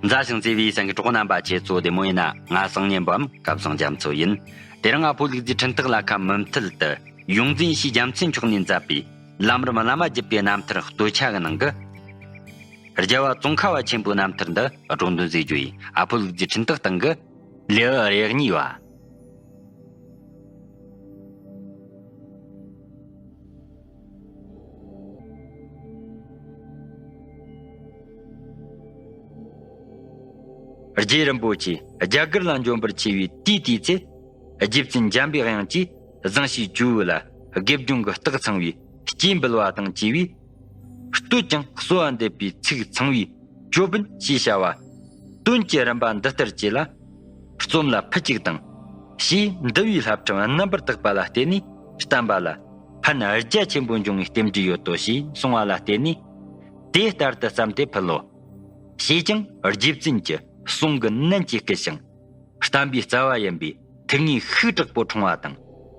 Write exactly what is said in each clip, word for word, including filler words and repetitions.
མཛའ་ཞིང་བརྩེ་བའི་སེམས་ཀྱི་གྲོགས་རྣམ་པ། ཁྱེད་ཚོ་བདེ་མོ་ཡིན་ན། ང་གསང་སྙིང་པའམ་སྐལ་བཟང་རྒྱ་མཚོ་ཡིན། དེ་རིང་ཨ་ཕོ་ལུག་རྫིའི་འཕྲིན་སྟེགས་ལ་ཁ་མུ་མཐུད་དུ་ཡོངས་འཛིན་ཡེ་ཤེས་རྒྱལ་མཚན་མཆོག་ནས་མཛད་པའི་ལམ་རིམ་བླ་མ་བརྒྱུད་པའི་རྣམ་ཐར་སྟོད་ཆ་གི་ནང་གི་རྒྱལ་བ་ཙོང་ཁ་བ་ཆེན་པོའི་རྣམ་ཐར་འདི་སྒྲོག་འདོན་མཛད་རྒྱུ་ཡིན། ཨ་ཕོ་ལུག་རྫིའི་འཕྲིན་སྟེགས་སྟེང་གི་ལེའུ་རེ་གཉིས་པ། རྗེ་རིན་པོ་ཆེ་རྒྱ་གར་ལ་འབྱོན་པར་ཆས་པའི་དུས་དེའི་ཚེ། རྗེ་བཙུན་འཇམ་པའི་དབྱངས་ཀྱིས་བཟང་ཞིང་ཇོ་བོ་ལ་དགེ་སྦྱོང་གི་རྟགས་ཚང་བའི་སྐྱེས་འབུལ་བ་དང་བཅས་པའི། བསྟོད་ཅིང་གསོལ་བ་འདེབས་པའི་ཚིག་ཚང་བའི་ཅོད་པན་ཞེས་བྱ་བ། དོན་གྱི་རིམ་པ་འདི་ལྟར་བཅས་ལ། རྩོམ་ལ་ཕུད་གཅིག་དང་། ཞེས་འདུལ་བའི་བསླབ་ཁྲིམས་རྣམ་པར་དག་པ་ལ་བརྟེན་ནས་བསྟན་པ་ལ་ཕན་རྒྱ་ཆེན་པོ་འབྱུང་བའི་རྟེན་འབྲེལ་ཡོད་དོ་ཞེས་གསུངས་པ་ལ་བརྟེན་ནས། དེ་ལྟར་དུ་བརྩམས་ཏེ་ཕུལ་ལོ། ཞེས་ཀྱང་རྗེ་བཙུན་གྱི་གསུང་གི་ནན་གྱིས་བསྐུལ་ཞིང་། བསྟན་པའི་རྩ་བ་ཡིན་པའི་ཐུགས་ངེས་ཤུགས་དྲག་པོ་འཁྲུངས་པ་དང་།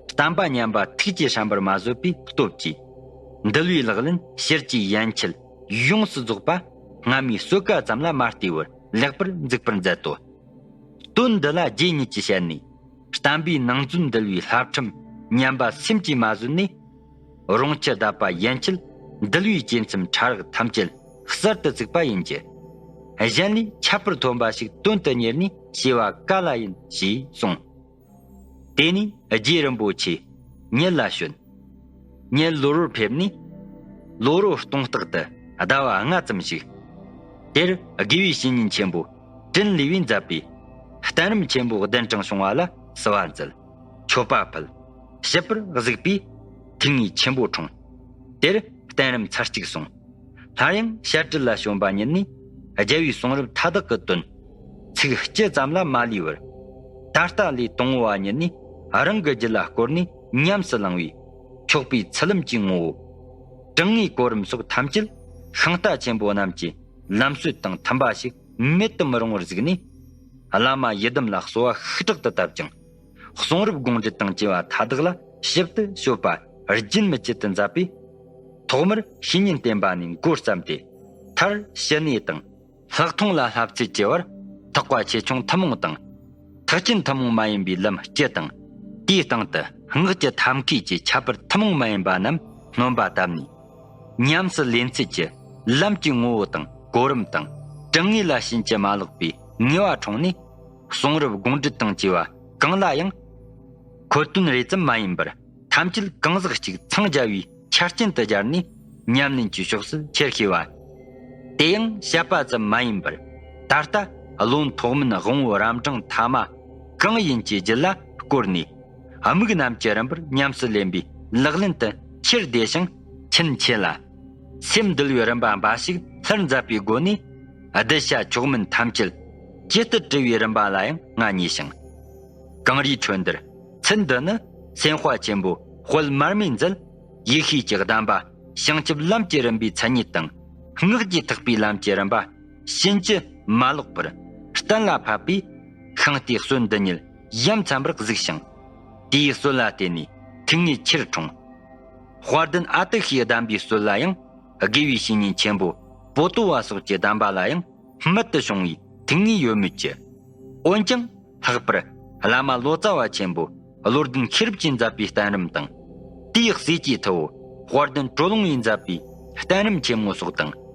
བསྟན་པ་ཉམས་པ་ཐུགས་ཀྱི་བསམ་པར་མ་བཟོད་པའི་སྟོབས་ཀྱིས། འདུལ་བའི་ལག་ལེན་ཕྱིར་གྱི་ཡན་ཆད་ཡོངས་སུ་རྫོགས་པ། སྔ་མའི་གསོལ་ཀ་ཙམ་ལ་མ་ལྟོས་པར་ལེགས་པར་འཛུགས་པར་མཛད་དོ། དོན་འདི་ལ་རྗེ་ཉིད་ཀྱི་ཞལ་ནས། བསྟན་པའི་ནང་མཛོད་འདུལ་བའི་བསླབ་ཁྲིམས་ཉམས་པ་སེམས་ཀྱིས་མ་བཟོད་ནས། རོང་ཆུ་བརྡབས་པ་ཡན་ཆད་འདུལ་བའི་གཅེས་མཚམས་ཕྲ་རགས་ཐམས་ཅད་གསར་དུ་བཙུགས་པ་ཡིན་གྱི། གཞན་ལས་ཁྱད་པར་ཐོན་པ་ཞིག་དོན་དུ་གཉེར་ནས་བྱས་པ་ག་ལ་ཡིན་ཞེས་གསུངས། དེ་ནས་རྗེ་རིན་པོ་ཆེ་ཉིད་ལ་བྱོན། ཉིད་ལོ་རོར་ཕེབས་ནས། ལོ་རོ་སྟོང་རྟག་ཏུ་ཟླ་བ་ལྔ་ཙམ་ཞིག་དེར་དགེ་བའི་བཤེས་གཉེན་ཆེན་པོ་ཀྲིན་ལི་བས་མཛད་པའི་བསྟན་རིམ་ཆེན་པོ་གདན་དྲངས་བྱུང་བ་ལ་བསུ་བ་མཛད། མཆོད་པ་ཕུལ། ཞིབ་པར་གཟིགས་པས་ཐུགས་ངེས་ཆེན་པོ་འཁྲུངས། དེར་བསྟན་རིམ་ཚར་གཅིག་སོང་། སླར་ཡང་བཤད་ཁྲིད་ལ་བྱོན་པ་ཉིད་ནས་རྒྱལ་བའི་གསུང་རབ་མཐའ་དག་གི་དོན་ཚིག་སྤྱི་ཙམ་ལ་མ་ལུས་པར། ད་ལྟ་ལས་དང་པོ་བ་ཉིད་ནས་རང་གི་རྒྱུད་ལ་བསྐོར་ནས་ཉམས་སུ་བླང་བའི་མཆོག་པའི་ཚུལ་ལམ་གྱི་ངོ་བོ། དྲང་ངེས་གོ་རིམ་སོགས་ཐམས་ཅད་ཤིང་རྟ་ཆེན་པོ་རྣམས་ཀྱི་ལམ་སྲོལ་དང་མཐུན་པ་ཞིག་མེད་དུ་མི་རུང་བར་གཟིགས་ནས། བླ་མ་ཡི་དམ་ལ་གསོལ་བ་ཤུགས་དྲག་ཏུ་བཏབ་ཅིང་། གསུང་རབ་དགོངས་འགྲེལ་དང་བཅས་པ་མཐའ་དག་ལ་ཞིབ་ཏུ་དཔྱོད་པ་རྒྱུན་མི་འཆད་དུ་མཛད་པས། ཐོག་མར་བཤེས་གཉེན་བསྟེན་པ་ནས་འགོ་བརྩམས་ཏེ། མཐར་ཞི་གནས་དང་། ལྷག་མཐོང་ལ་བསླབ་ཚད་ཀྱི་བར་ཐེག་པ་ཆེ་ཆུང་ཐུན་མོང་དང་། ཐེག་ཆེན་ཐུན་མོང་མ་ཡིན་པའི་ལམ་སྤྱི་དང་། དེའི་སྟེང་དུ་སྔགས་ཀྱི་ཐབས་མཁས་ཀྱི་ཁྱད་པར་ཐུན་མོང་མ་ཡིན་པ་རྣམས་སྣོན་པ་བཏབ་ནས། ཉམས་སུ་ལེན་ཚུལ་གྱི་ལམ་གྱི་ངོ་བོ་དང་གོ་རིམ་དང་། དྲང་ངེས་ལ་ཕྱིན་ཅི་མ་ལོག་པའི་ངེས་པ་འཁྲུངས་ནས། གསུང་རབ་དགོངས་འགྲེལ་དང་བཅས་པ་གང་ལ་ཡང་། འཁོད་དོན་རེ་ཙམ་མ་ཡིན་པར་ཐམས་ཅད་གང་ཟག་གཅིག་འཚང་རྒྱ་བའི་ཆ་རྐྱེན་དུ་སྦྱར་ནས་ཉམས་ལེན་གྱི་ཕྱོགས་སུ་ཁྱེར་ཤེས་པ། དེ་ཡང་བཤད་པ་ཙམ་མ་ཡིན་པར་ད་ལྟ་བློན་ཐོགས་མེད་དབང་པོ་རབ་འབྲིང་ཐ་མ་གང་ཡིན་གྱི་རྒྱུད་ལ་བསྐོར་ནས། དམིགས་རྣམས་ཀྱི་རིམ་པར་ཉམས་སུ་ལེན་པའི་ལག་ལེན་དུ་ཆེར་བདེ་ཞིང་ཁྱིམ་ཆེ་ལ། སེམས་འདུལ་བའི་རིམ་པ་འབའ་ཞིག་ལྷུར་མཛད་པའི་སྒོ་ནས། གདུལ་བྱ་མཆོག་དམན་ཐམས་ཅད་ཇི་ལྟར་བཀྲི་བའི་རིམ་པ་ལ་ཡང་ང་མཉེས་ཤིང་། གངས་རིའི་ཁྲོད་འདིར་ཚུལ་འདི་ནི་སེམས་དཔའ་ཆེན་པོ་དཔལ་མར་མེ་མཛད་ཡེ་ཤེས་ཀྱི་གདམས་པ་བྱང་ཆུབ་ལམ་གྱི་རིམ་པའི་མཚན་ཉིད་དང་། སྔགས་ཀྱི་ཐེག་པའི་ལམ་གྱི་རིམ་པ་ཕྱིན་ཅི་མ་ལོག་པར་གཏན་ལ་ཕབ་པས། ཤིང་རྟའི་སྲོལ་འདི་ཉིད་ཡ་མཚན་པར་གཟིགས་ཤིང་། དེའི་སྲོལ་ལ་བརྟེན་ནས་ཐུགས་ངེས་ཆེར་འཁྲུངས། དཔལ་ལྡན་ཨ་ཏི་ཤའི་གདམས་པའི་སྲོལ་ལ་ཡང་། དགེ་བའི་བཤེས་གཉེན་ཆེན་པོ་པོ་ཏོ་བ་སོགས་ཀྱི་གདམས་པ་ལ་ཡང་རྨད་དུ་བྱུང་བའི་ཐུགས་ངེས་ཡོད་མོད་ཀྱི། འོན་ཀྱང་ལྷག་པར་བླ་མ་ལོ་ཙཱ་བ་ཆེན་པོ་བློ་ལྡན་ཤེས་རབ་ཀྱིས་མཛད་པའི་བསྟན་རིམ་དང་། དེའི་སྲས་ཀྱི་ཐུ་བོ་དཔལ་ལྡན་གྲོ་ལོང་བས་མཛད་པའི་བསྟན་རིམ་ཆེན་མོ་སོགས་དང་།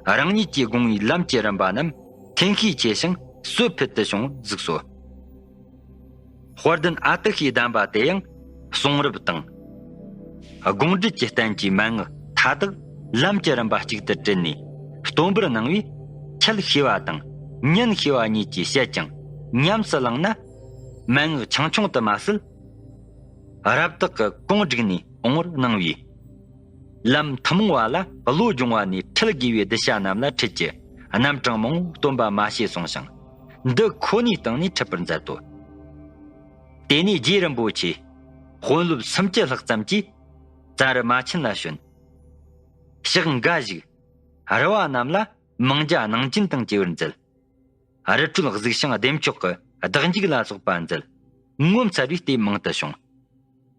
རང་ཉིད་ཀྱིས་དགོངས་པའི་ལམ་གྱི་རིམ་པ་རྣམས་མཁྱེན་ཤས་ཆེ་ཞིང་གསོས་ཕུལ་དུ་བྱུང་བར་གཟིགས་སོ། དཔལ་ལྡན་ཨ་ཏི་ཤའི་གདམས་པ་དེ་ཡང་གསུང་རབ་དང་། དགོངས་འགྲེལ་གྱི་བསྟན་བཅོས་མན་ངག་མཐའ་དག་ལམ་གྱི་རིམ་པ་གཅིག་ཏུ་དྲིལ་ནས་སྟོན་པར་གནང་བས། ཁྱད་ཤེས་པ་དང་ཉན་ཤེས་པ་གཉིས་ཀྱིས་བཤད་ཅིང་ཉམས་སུ་བླངས་ན། མན་ངག་ཆུང་ཆུང་དུ་མ་ཟད། རབ་བཏགས་ཀྱི་གོང་བསྒྲིགས་ནས་འོང་བར་གནང་བས། ལམ་ཐུན་མོང་བ་ལ་བློ་སྦྱོང་བ་ནས་ཁྲིད་དགོས་པའི་གདུལ་བྱ་རྣམས་ལ་ཁྲིད་ཀྱི་རྣམ་གྲངས་མང་པོ་སྟོན་པ་མ་ཤེས་གསུངས་ཤིང་། འདི་ཁོ་ནའི་སྟེང་ནས་ཁྲིད་པར་མཛད་དོ། དེ་ནས་རྗེ་རིན་པོ་ཆེ་དཔོན་སློབ་སུམ་ཅུ་ལྷག་ཙམ་གྱིས་ཙཱ་རི་རྨ་ཆེན་ལ་བྱོན། ཕྱག་འགའ་ཞིག་རི་བ་རྣམས་ལ་མང་ཇ་གནང་སྦྱིན་དང་བཅས་པར་མཛད། རི་ཁྲོད་གཟིགས་ཤིང་བདེ་མཆོག་གི་བདག་འཇུག་ལ་སོགས་པ་མཛད། ངོ་མཚར་བའི་ལྟས་མང་དུ་བྱུང་།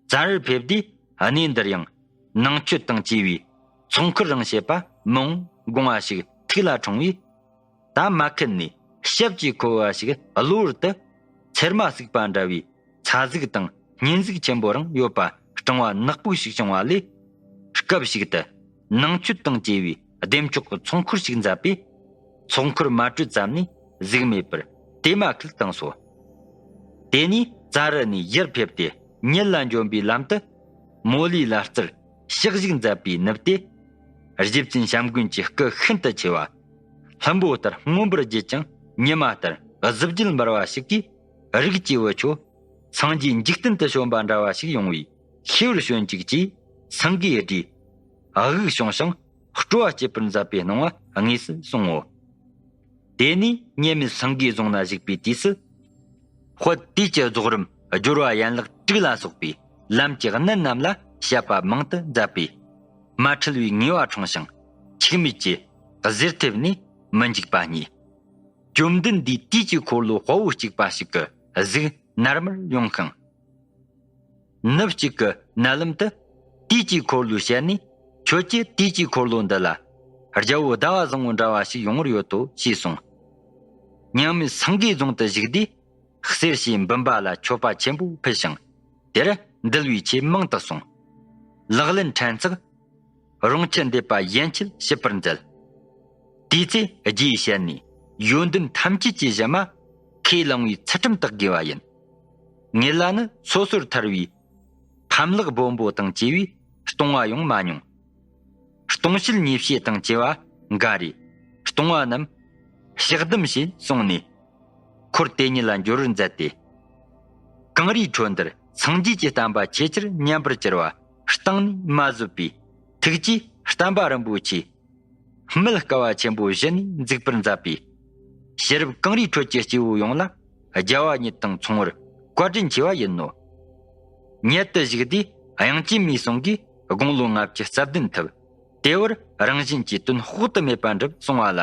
ཙཱ་རིར་ཕེབས་དུས་གནས་འདིར་ཡང་ནང་མཆོད་དང་བཅས་པའི་ཚོགས་འཁོར་རིང་བྱེད་པ་མང་དགོངས་པ་ཞིག་ཐུགས་ལ་འཁྲུངས་པས། ད་མ་ཁུལ་ནས་ ཞབས་ཀྱིས་ཁོལ་བ་ཞིག་གློ་བུར་དུ་ཚེར་མ་ཟུག་པ་འདྲ་བའི་ཚ་ཟུག་དང་སྙན་ཟུག་ཆེན་པོ་རང་ཡོད་པ་སྤྲིང་བ་ནག་པོ་ཞིག་བྱུང་བ་ལས། སྐབས་ཤིག་ཏུ་ནང་མཆོད་དང་བཅས་པའི་བདེ་མཆོག་གི་ཚོགས་འཁོར་ཞིག་མཛད་པས། ཚོགས་འཁོར་མ་གྲོལ་ཙམ་ནས་གཟུགས་མེད་པར་དེ་མ་ཁུལ་བཏང་སོ། དེ་ནས་ཙཱ་རི་ནས་ཡར་ཕེབས་ཏེ་ཉིད་ལ་འབྱོན་པའི་ལམ་དུ་མོ་ལིའི་ལ་རྩེར་ཕྱག་ཞིག་མཛད་པའི་ནུབ་སྟེ། རྗེ་བཙུན་བྱམས་མགོན་གྱི་སྐུ་ཤིན་ཏུ་ཆེ་བ། ལྷུན་པོ་ལྟར་མངོན་པར་བརྗིད་ཅིང་ཉི་མ་ལྟར་གཟི་བརྗིད་འབར་བ་ཞིག་གིས། རིགས་ཀྱི་བུ་ཁྱོད་སངས་རྒྱས་འཇིག་རྟེན་དུ་བྱོན་པ་འདྲ་བ་ཞིག་ཡོང་བས་ཤེས་པར་བྱོན་ཅིག་ཅེས་སེང་གེའི་སྒྲས་དབུགས་བྱུང་ཞིང་སྤྲོ་བ་སྐྱེད་པར་མཛད་པའི་སྣང་བ་དངོས་སུ་གསུང་ངོ་། དེ་ནས་ཉེ་མེད་སེང་གེའི་རྫོང་ན་བཞུགས་པའི་དུས་སུ། དཔལ་དུས་ཀྱི་རྫོགས་རིམ་སྦྱོར་བ་ཡན་ལག་དྲུག་ལ་སོགས་པའི་ལམ་གྱི་གནད་རྣམས་ལ་བཤད་པ་མང་དུ་མཛད་པས། མ་འཁྲུལ་བའི་ངེས་པ་འཁྲུངས་ཤིང་འཆུག་མེད་ཀྱི་གཟེར་ཐེབས་ནས་མི་འཇིགས་པ་རྙེད། བཅོམ་ལྡན་འདས་དུས་ཀྱི་འཁོར་ལོ་དཔའ་བོ་གཅིག་པ་ཞིག་གི་གཟུགས་ནར་མར་ཡོང་ཤིང་། ནུབ་གཅིག་གི་མནལ་ལམ་དུ་དུས་ཀྱི་འཁོར་ལོའི་ཞལ་ནས། ཁྱོད་ཀྱིས་དུས་ཀྱི་འཁོར་ལོ་འདི་ལ་རྒྱལ་པོ་ཟླ་བ་བཟང་པོ་འདྲ་བ་ཞིག་ཡོང་བར་ཡོད་དོ་ཞེས་གསུངས། མྱང་མེད་སེང་གེའི་རྫོང་དུ་བཞུགས་དུས། གསེར་ཕྱེ་འབུམ་པ་ལ་མཆོད་པ་ཆེན་པོ་ཕུལ་ཞིང་། དེར་འདུལ་བའི་ཆོས་མང་དུ་གསུངས། ལག་ལེན་ཕྲན་ཚེགས། རོང་ཆུ་འདེབས་པ་ཡན་ཆད་ཞིབ་པར་མཛད། དེའི་ཚེ་རྗེའི་ཞལ་ནས། ཡོན་ཏན་ཐམས་ཅད་ཀྱི་གཞི་མ། ཁས་བླངས་པའི་ཚུལ་ཁྲིམས་དག་དགོས་པ་ཡིན། ངེད་ལ་ནི་སོ་སོར་ཐར་བའི་ཕམ་ལག་སྦོམ་པོ་དང་བཅས་པས་གཏོང་བ་ཡོང་མ་མྱོང་། གཏོང་བྱེད་ཉེས་བྱས་དང་བཅས་པ་འགའ་རེ་གཏོང་བ་རྣམས་ཕྱག་བསྡམས་ཞེས་གསུངས་ནས། འཁོར་དེ་ཉིད་ལ་འབྱོར་བར་མཛད་དེ། གངས་རིའི་ཁྲོད་འདིར་སངས་རྒྱས་ཀྱི་བསྟན་པ་ཆེས་ཆེར་ཉམས་པར་གྱུར་པ་གཏིང་ནས་མ་བཟོད་པའི་ཐུགས་ཀྱིས་བསྟན་པ་རིན་པོ་ཆེ་སྨད་དཀའ་བ་ཆེན་པོ་བཞི་ནས་འཛུགས་པར་མཛད་པས། ཕྱི་རབས་གངས་རིའི་ཁྲོད་ཀྱི་སྐྱེ་བོ་ཡོངས་ལ་རྒྱལ་བ་ཉིད་དང་མཚུངས་པར་བཀའ་དྲིན་ཆེ་བ་ཡིན་ནོ། ཉལ་དུ་བཞུགས་དུས་དབྱངས་ཅན་མའི་གསུང་གིས་དགུང་ལོ་ལྔ་བཅུ་རྩ་བདུན་ཐུབ། དེ་བར་རང་བཞིན་གྱི་དོན་དཔག་ཏུ་མེད་པ་འགྲུབ་གསུང་བ་ལ།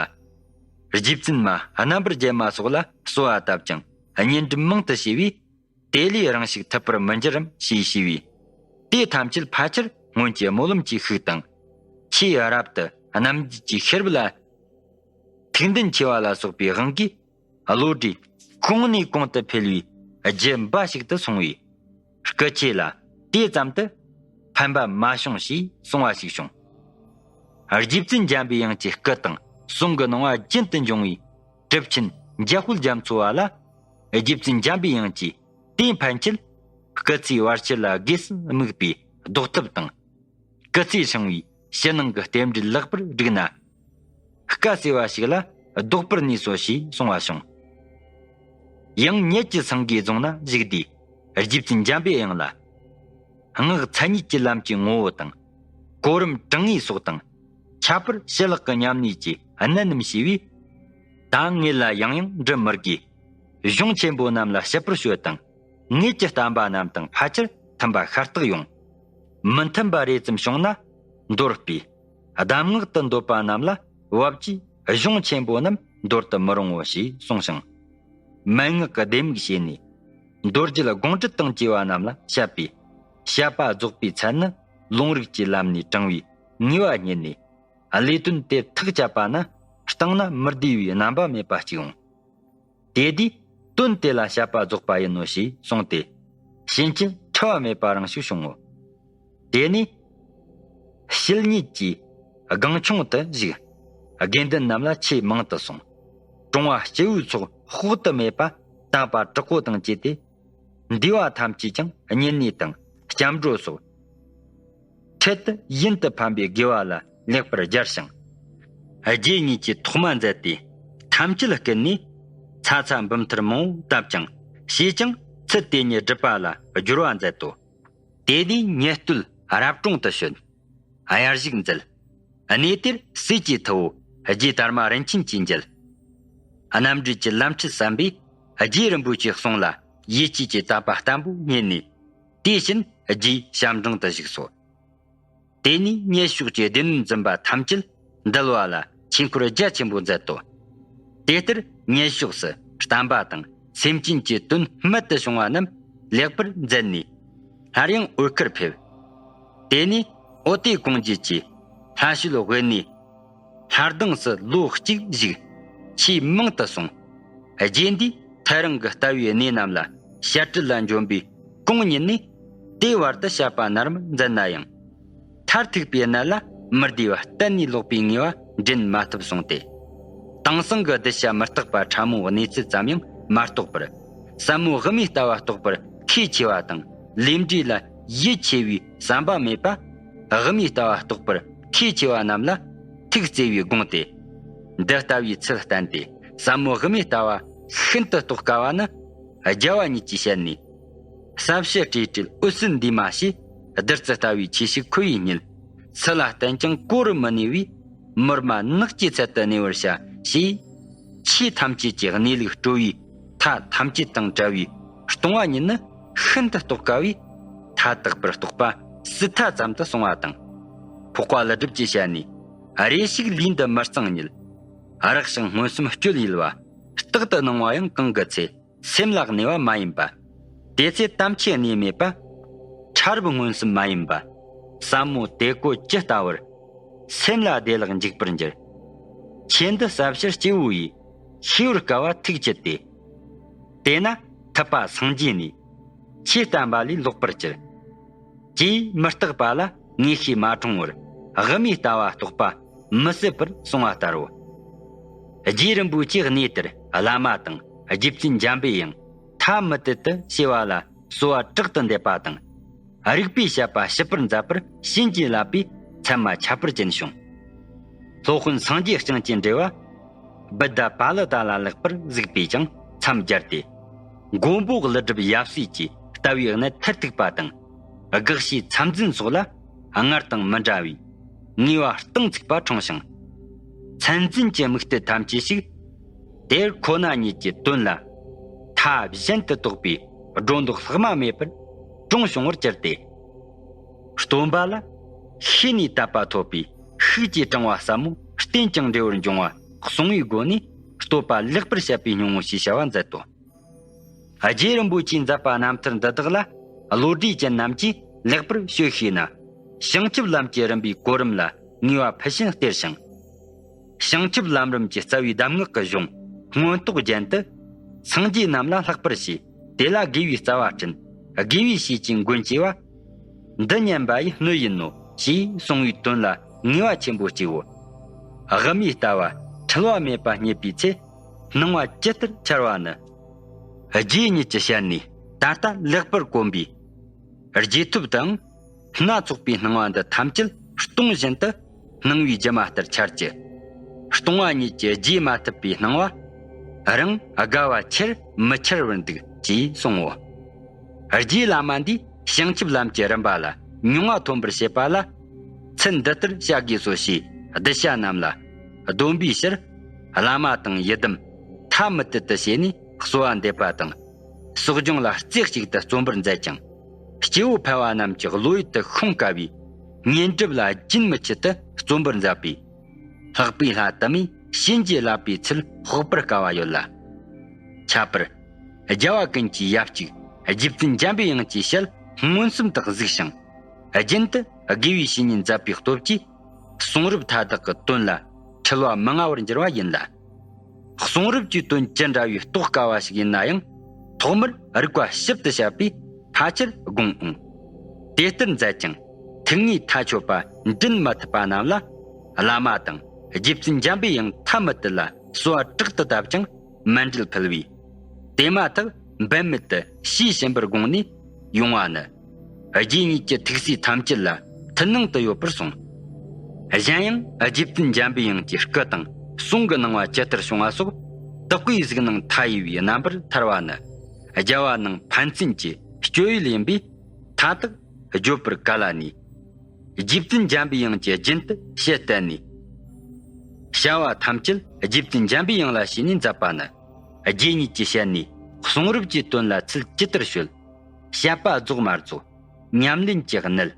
རྗེ་བཙུན་མ་རྣམ་པར་རྒྱལ་མ་སོགས་ལ་གསོལ་བ་བཏབ་ཅིང་བསྙེན་སྒྲུབ་མང་དུ་བྱས་པས། དེ་ལས་རང་ཞིག་ཐུབ་པར་མི་འགྱུར་རམ་ཞེས་ཞུས་པས། དེ་ཐམས་ཅད་ཕལ་ཆེར་སྔོན་གྱི་སྨོན་ལམ་གྱི་ཤུགས་དང་། ཆེས་རབ་ཏུ་རྣམ་འབྱེད་ཀྱི་ཤེས་རབ་ལ། ཐུགས་འདུན་ཆེ་བ་ལ་སོགས་པའི་དབང་གིས། བློ་གྲོས་གོང་ནས་གོང་དུ་འཕེལ་བའི་རྒྱུ་འབའ་ཞིག་ཏུ་སོང་བས། སྐུ་ཆེ་ལ་དེ་ཙམ་དུ་ཕན་པ་མ་བྱུང་ཞེས་གསུང་བ་ཞིག་བྱུང་། རྗེ་བཙུན་འཇམ་པའི་དབྱངས་ཀྱི་སྐུ་དང་གསུང་གི་སྣང་བ་རྒྱུན་དུ་འབྱུང་བའི་གྲུབ་ཆེན་འཇམ་དཔལ་རྒྱ་མཚོ་བ་ལ། རྗེ་བཙུན་འཇམ་པའི་དབྱངས་ཀྱིས་དེ་ཕན་ཆད་སྐུ་ཚེའི་བར་ཆད་ལ་དགོས་སུ་དམིགས་པའི་ཟློག་ཐབས་དང་། སྐུ་ཚེ་ཧྲིལ་བའི་ཕྱི་ནང་གི་རྟེན་འབྲེལ་ལེགས་པར་བསྒྲིགས་ན། དཀའ་སེལ་བ་ཞིག་ལ་ལྡོག་པར་ནུས་སོ་ཞེས་གསུང་བ་བྱུང་། ཡང་ཉིད་ཀྱི་སེང་གེའི་རྫོང་ན་བཞུགས་དུས་རྗེ་བཙུན་འཇམ་པའི་དབྱངས་ལ། སྔགས་མཚན་ཉིད་ཀྱི་ལམ་གྱི་ངོ་བོ་དང་། གོ་རིམ་དྲང་ངེས་སོགས་དང་། ཁྱད་པར་ཞི་ལྷག་གི་ཉམས་ལེན་གྱི་གནད་རྣམས་ཞུས་པས། ད་ངེད་ལ་ཡང་ཡང་འབྲི་མི་དགོས། གཞུང་ཆེན་པོ་རྣམས་ལ་ཞིབ་པར་ཤོད་དང་། ངེད་ཀྱི་བསྟན་པ་རྣམས་དང་ཕལ་ཆེར་མཐུན་པ་ཤ་སྟག་ཡོང་། མི་མཐུན་པ་རེ་ཙམ་བྱུང་ན་མདོར་བསྡུས། གདམས་ངག་ཏུ་འདོད་པ་རྣམས་ལ་བབ་ཀྱིས་གཞུང་ཆེན་པོ་རྣམས་འདོར་དུ་མི་རུང་ངོ་ཞེས་གསུངས་ཤིང་། མན་ངག་གི་ལྡེ་མིག་ཕྱེ་ནས་མདོ་རྒྱུད་དགོངས་འགྲེལ་དང་བཅས་པ་རྣམས་ལ་བཤད་པས། བཤད་པ་རྫོགས་པའི་ཚད་ནི་ལུང་རིགས་ཀྱི་ལམ་ནས་དྲངས་པའི་ངེས་པ་རྙེད་ནས། ལས་དོན་དེར་ཐག་བཅད་པ་ན་བཏང་ན་མི་བདེ་བའི་རྣམ་པ་མེད་པ་གཅིག་འོང་། དེ་དུས་དོན་དེ་ལ་བཤད་པ་རྫོགས་པ་ཡིན་ནོ་ཞེས་གསུངས་ཏེ། ཕྱིན་ཆད་འཁྲུལ་བ་མེད་པ་རང་ཞིག་བྱུང་ངོ་། དེ་ནས་ཕྱི་ཉིད་ཀྱི་སྒང་ཆུང་དུ་བཞུགས། དགེ་འདུན་རྣམས་ལ་ཆེས་མང་དུ་གསུངས། གྲོང་པ་སྐྱེ་བོའི་ཚོགས་དཔག་ཏུ་མེད་པ་དག་པ་དྲག་པོ་དང་བཅས་ཏེ། འདུས་པ་ཐམས་ཅད་ཀྱང་བསྙེན་གནས་དང་སྐྱབས་འགྲོ་སོགས། འཕྲལ་དུ་ཡུན་དུ་ཕན་པའི་དགེ་བ་ལ་ལེགས་པར་སྦྱར་ཞིང་། རྗེ་ཉིད་ཀྱིས་ཐོག་མ་མཛད་དེ་ཐམས་ཅད་བསྐུལ་ནས་ཚ་ཚ་འབུམ་ཐེར་མང་པོ་བཏབ་ཅིང་བྱས་ཀྱང་ཚུལ་དེ་ཉིད་སྒྲུབ་པ་ལ་སྦྱོར་བ་མཛད་དོ། དེ་ནས་ཉེ་སྟོད་རབ་གྲོང་དུ་བྱོན། དབྱར་བཞུགས་མཛད། གནས་དེར་སྲས་ཀྱི་ཐུ་བོ་རྗེ་དར་མ་རིན་ཆེན་གྱིས་མཇལ། རྣམ་འགྲེལ་གྱི་ལམ་ཁྲིད་གསན་པས་རྗེ་རིན་པོ་ཆེའི་གསུང་ལ་ཡིད་ཆེས་ཀྱི་དད་པ་བརྟན་པོ་རྙེད་ནས། དེ་བཞིན་རྗེའི་ཞབས་འབྲིང་དུ་བཞུགས་སོ། དེ་ནས་ཉེ་ཕྱོགས་ཀྱི་སྡེ་སྣོད་འཛིན་པ་ཐམས་ཅད་འདུལ་བ་ལ་ཆོས་འཁོར་རྒྱ་ཆེན་པོ་མཛད་དོ། དེ་ལྟར་ཉེ་ཕྱོགས་སུ་བསྟན་པ་དང་སེམས་ཅན་གྱི་དོན་རྨད་དུ་བྱུང་བ་རྣམས་ལེགས་པར་མཛད་ནས། སླར་ཡང་འོད་དཀར་ཕེབས། དེ་ནས་ཨོ་ཏེ་གུང་རྒྱལ་གྱིས་ལྷ་ཞུས་དབུས་ནས་ལྷ་གདངས་སུ་ལོ་གཅིག་བཞུགས། ཆེས་མང་དུ་གསུངས། རྗེ་འདིས་ཐལ་རང་གི་ལྟ་བའི་གནས་རྣམས་ལ་བཤད་སྲོལ་ལ་འཇོམས་པའི་གོང་ཉིད་ནས་དེའི་བར་དུ་བཤད་པ་ནར་མར་མཛད་ན་ཡང་། མཐར་ཐུག་པའི་གནད་ལ་མི་བདེ་བ་གཏན་ནས་ལོག་པའི་ངེས་པ་འདྲེན་མ་ཐུབ་གསུངས་ཏེ། དེང་སང་གི་གདུལ་བྱ་མི་རྟག་པ་ཕྲ་མོའི་གནས་ཚུལ་ཙམ་ཡང་མ་རྟོགས་པར། ཟབ་མོ་དབུ་མའི་ལྟ་བ་རྟོགས་པར་ཁས་འཆེ་བ་དང་ལས་འབྲས་ལ་ཡིད་ཆེས་པའི་བསམ་པ་མེད་པ། དབུ་མའི་ལྟ་བ་རྟོགས་པར་ཁས་འཆེ་བ་རྣམས་ལ་ཐུགས་བརྩེ་བའི་དགོངས་ཏེ། འདི་ལྟ་བུའི་ཚུལ་བསྟན་ཏེ། ཟབ་མོ་དབུ་མའི་ལྟ་བ་ཤིན་ཏུ་རྟོགས་དཀའ་བ་ནི། རྒྱལ་བ་ཉིད་ཀྱི་ཞལ་ནས། ཟབ་ཞི་སྤྲོས་བྲལ་འོད་གསལ་འདུས་མ་ཞེས། བདུད་རྩི་ལྟ་བུའི་ཆོས་ཤིག་ཁོ་བོས་བརྙེས། སུ་ལ་བསྟན་ཀྱང་གོ་རུ་མི་གནས་པས། མི་རྨ་ནགས་ཀྱི་ཚལ་དུ་གནས་པར་བྱ། ཞེས། ཆོས་ཐམས་ཅད་ཀྱི་གནས་ལུགས་སྤྲོ་བའི་མཐའ་ཐམས་ཅད་དང་བྲལ་བའི་སྟོང་པ་ཉིད་ནི་ཤིན་ཏུ་རྟོགས་དཀའ་བས། མཐའ་དག་པར་རྟོགས་པ་སྲིད་མཐའ་ཙམ་དུ་སོང་བ་དང་། འཕགས་པ་ཀླུ་སྒྲུབ་ཀྱི་ཞལ་ནས། རེ་ཞིག་ལུས་འདི་མི་གཙང་ཉིད། རགས་ཤིང་མངོན་སུམ་སྤྱོད་ཡུལ་བ། རྟག་ཏུ་སྣང་བ་ཡང་གང་གི་ཚེ། སེམས་ལ་གནས་པ་མ་ཡིན་པ། དེ་ཚེ་དམ་ཆོས་གནས་མེད་པ། ཕྲ་རབ་མངོན་སུམ་མ་ཡིན་པ། ཟབ་མོ་དེ་ཀོ་ཇི་ལྟ་བུར། སེམས་ལ་བདེ་བླག་འཇུག་པར་འགྱུར། ཆོས་འདི་ཟབ་ཞིར་སྐྱེ་བོ་ཡི། ཤེས་པར་དཀའ་བ་ཐུགས་ཆུད་དེ། དེས་ན་ཐུབ་པ་སངས་རྒྱས་ནས། ཆོས་བསྟན་པ་ལས་ལོག་པར་གྱུར། ཅེས་མི་རྟག་པ་ལ་ངེས་ཤེས་མ་འཁྲུངས་བར་དབུ་མའི་ལྟ་བ་རྟོགས་པ་མི་སྲིད་པར་གསུངས་པ་ལྟར་རོ། རྗེ་རིན་པོ་ཆེའི་གནས་དེར་བླ་མ་དང་རྗེ་བཙུན་འཇམ་པའི་དབྱངས་ཐ་མི་དད་དུ་བྱེ་བ་ལ་གསོལ་བ་དྲག་ཏུ་འདེབས་པ་དང་། རིགས་པའི་བཤད་པ་ཞིབ་པར་མཛད་པར་བྱིན་གྱིས་བརླབས་པས་མཚན་མ་ཁྱད་པར་ཅན་བྱུང་། སློབ་དཔོན་སངས་རྒྱས་བསྐྱངས་ཀྱི་འགྲེལ་བ། བུདྡྷ་པཱ་ལི་ཏ་ལ་ལེགས་པར་གཟིགས་པས་ཀྱང་མཚམས་སྦྱར་ཏེ། མགོན་པོ་ཀླུ་སྒྲུབ་ཡབ་སྲས་ཀྱི་ལྟ་བའི་གནད་མཐར་ཐུག་པ་དང་། དགག་བྱའི་མཚམས་འཛིན་སོགས་ལ་སྔར་དང་མི་འདྲ་བའི་ངེས་པ་གཏིང་ཚུགས་པ་འཁྲུངས་ཤིང་། མཚན་འཛིན་གྱི་དམིགས་གཏད་ཐམས་ཅད་ཞིག་དེར་ཁོ་ན་ཉིད་ཀྱི་དོན་ལ་མཐའ་གཞན་དུ་རྟོགས་པའི་སྒྲོ་འདོགས་ལྷག་མ་མེད་པར་དྲུང་བྱུང་བར་གྱུར་ཏེ། སྟོན་པ་ལ་ཤེས་ནས་དད་པ་ཐོབ་པའི་ཤུགས་ཀྱིས་དྲང་བ་ཟབ་མོ་རྟེན་ཅིང་འབྲེལ་བར་འབྱུང་བ་གསུང་བའི་སྒོ་ནས་བསྟོད་པ་ལེགས་པར་བཤད་པའི་སྙིང་པོ་ཞེས་བྱ་བ་མཛད་དོ། རྗེ་རིན་པོ་ཆེའི་མཛད་པ་རྣམ་ཐར་འདི་དག་ལ་བློ་གྲོས་ཅན་རྣམས་ཀྱིས་ལེགས་པར་དཔྱོད་ཤེས་ན། བྱང་ཆུབ་ལམ་གྱི་རིམ་པའི་གོ་རིམ་ལ་ངེས་པ་ཕུལ་ཕྱིན་སྟེར་ཞིང་། བྱང་ཆུབ་ལམ་རིམ་གྱི་རྩ་བའི་གདམས་ངག་གི་གཞུང་མངོན་རྟོགས་རྒྱན་དུ། སངས་རྒྱས་རྣམས་ལ་ལྷག་པར་བྱས། དེ་ལ་དགེ་བའི་རྩ་བ་བསྐྲུན། དགེ་བའི་བཤེས་ཀྱི་མགོན་སྐྱེ་བ། འདི་ཉན་པ་ཡི་སྣོད་ཡིན་ནོ། ཞེས་གསུངས་པའི་དོན་ལ་ངེས་པ་ཆེན་པོ་སྐྱེའོ། དབུ་མའི་ལྟ་བ་འཁྲུལ་བ་མེད་པ་རྙེད་པའི་ཚེ། སྣང་བ་ཇི་ལྟར་འཆར་བ་ནི། རྗེ་ཉིད་ཀྱི་ཞལ་ནས་ད་ལྟ་ལེགས་པར་གོམས་པའི། རྗེས་ཐོབ་དང་། སྣ་ཚོགས་པའི་སྣང་བ་འདི་ཐམས་ཅད་སྟོང་བཞིན་དུ་སྣང་བའི་སྒྱུ་མ་ལྟར་འཆར་གྱི། སྟོང་པ་ཉིད་ཀྱི་རྗེས་མ་ཐུབ་པའི་སྣང་བ། རང་དགའ་བ་ཆེར་མི་འཆར་བར་འདུག་ཅེས་གསུང་ངོ་། རྗེ་བླ་མ་འདིས་བྱང་ཆུབ་ལམ་གྱི་རིམ་པ་ལ་མྱོང་བ་ཐོན་པར་བྱེད་པ་ལ། ཚུལ་འདི་ལྟར་བྱ་དགོས་སོ་ཞེས་གདུལ་བྱ་རྣམས་ལ་སྡོམ་པའི་ཕྱིར། བླ་མ་དང་ཡི་དམ་ཐ་མི་དད་དུ་བྱས་ནས་གསོལ་བ་འདེབས་པ་དང་། གསོ་སྦྱོང་ལ་རྩེ་གཅིག་ཏུ་བརྩོན་པར་མཛད་ཅིང་། སྐྱེ་བོ་ཕལ་བ་རྣམས་ཀྱི་བློ་ཡུལ་དུ་ཤོང་དཀའ་བའི་བསྙེན་སྒྲུབ་ལ་རྒྱུན་མི་ཆད་དུ་བརྩོན་པར་མཛད་པས། ལྷག་པའི་ལྷ་དུ་མས་བྱིན་གྱིས་བརླབས་པའི་ཚུལ་དཔོག་པར་དཀའ་བ་ཡོད་ལ། ཁྱད་པར། རྒྱལ་བ་ཀུན་གྱི་ཡབ་གཅིག་རྗེ་བཙུན་འཇམ་པའི་དབྱངས་ཀྱི་ཞལ་མངོན་སུམ་དུ་གཟིགས་ཤིང་། རྒྱུན་དུ་དགེ་བའི་བཤེས་གཉེན་མཛད་པའི་སྟོབས་ཀྱིས། གསུང་རབ་མཐའ་དག་གི་དོན་ལ་འཁྲུལ་བ་མི་མངའ་བར་འགྱུར་བ་ཡིན་ལ། གསུང་རབ་ཀྱི་དོན་ཅི་འདྲ་བའི་རྟོགས་དཀའ་བ་ཞིག་ཡིན་ན་ཡང་། ཐོག་མར་རིགས་པ་ཞིབ་ཏུ་དཔྱད་པས་ཕལ་ཆེར་དགོངས་འོང་། དེ་ལྟར་མཛད་ཅིང་ཐུགས་ངེས་མཐའ་ཆོད་པ་འདྲེན་མ་ཐུབ་པ་རྣམས་ལ། བླ་མ་དང་རྗེ་བཙུན་འཇམ་པའི་དབྱངས་ཐ་མི་དད་ལ་གསོལ་བ་དྲག་ཏུ་བཏབ་ཀྱང་མཎྜལ་ཕུལ་བས། དེ་མ་ཐག་འབད་མེད་དུ་ཞེས་གསན་པར་དགོངས་ནས་ཡོང་བ་ནི། རྗེ་ཉིད་ཀྱི་ཐུགས་སྲས་ཐམས་ཅད་ལ་མཐུན་སྣང་དུ་ཡོད་པར་གསུངས། གཞན་ཡང་རྗེ་བཙུན་འཇམ་པའི་དབྱངས་ཀྱི་སྐུ་དང་གསུང་གི་སྣང་བ་ཇི་ལྟར་བྱུང་བ་སོགས་དག་པའི་གཟིགས་སྣང་མཐའ་ཡས་པའི་རྣམ་པར་ཐར་བ་ནི། རྒྱལ་བ་ནང་ཕན་ཚུན་གྱི་སྤྱོད་ཡུལ་ཡིན་པས་མཐའ་དག་བརྗོད་པར་ག་ལ་ནུས། རྗེ་བཙུན་འཇམ་པའི་དབྱངས་ཀྱིས་རྒྱུན་དུ་ཞལ་བསྟན་ནས། བྱ་བ་ཐམས་ཅད་རྗེ་བཙུན་འཇམ་པའི་དབྱངས་ལ་ཞུས་ནས་མཛད་པ་ནི། རྗེ་ཉིད་ཀྱི་ཞལ་ནས་གསུང་རབ་ཀྱི་དོན་ལ་ཚུལ་ཇི་ལྟར་ཤོད། བཤད་པ་རྫོགས་མ་རྫོགས། ཉམས་ལེན་གྱི་གནད།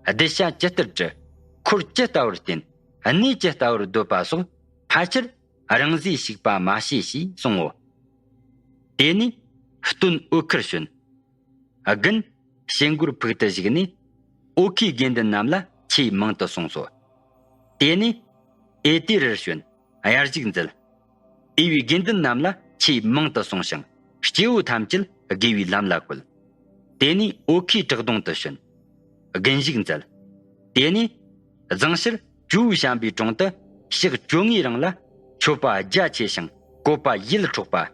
གདུལ་བྱ་ཇི་ལྟར་བཀྲི། འཁོར་ཇི་ལྟ་བུར་བསྟེན། གནས་ཇི་ལྟ་བུར་སྡོད་པ་སོགས་ཕལ་ཆེར་རང་བཟོས་ཞིག་པ་མ་བྱས་ཞེས་གསུང་ངོ་། དེ་ནས་སྟོན་འོད་ཁུར་བྱོན། དགུན་ཞལ་མགོར་ཕུག་ཏུ་བཞུགས་ནས། ཨོ་ཁའི་དགེ་འདུན་རྣམས་ལ་ཆོས་མང་དུ་གསུངས་སོ། དེ་ནས་ཨེ་ཏི་རུར་བྱོན། དབྱར་བཞུགས་མཛད། ཨེ་བའི་དགེ་འདུན་རྣམས་ལ་ ཆེས་མང་དུ་སོང་ཞིང་། སྐྱེ་བོ་ཐམས་ཅད་དགེ་བའི་ལམ་ལ་བཀོད། དེ་ནས་ཨོ་ཁེ་བྲག་གདོང་དུ་བྱོན། དགུན་བཞུགས་མཛད། དེ་ནས་གཟིངས་ཤར་ཇོ་བོའི་བྱམས་པའི་དྲུང་དུ་ཞག་བཅོ་ལྔའི་རིང་ལ་མཆོད་པ་རྒྱ་ཆེ་ཞིང་བཀོད་པ་ཡིད་འཕྲོག་པ།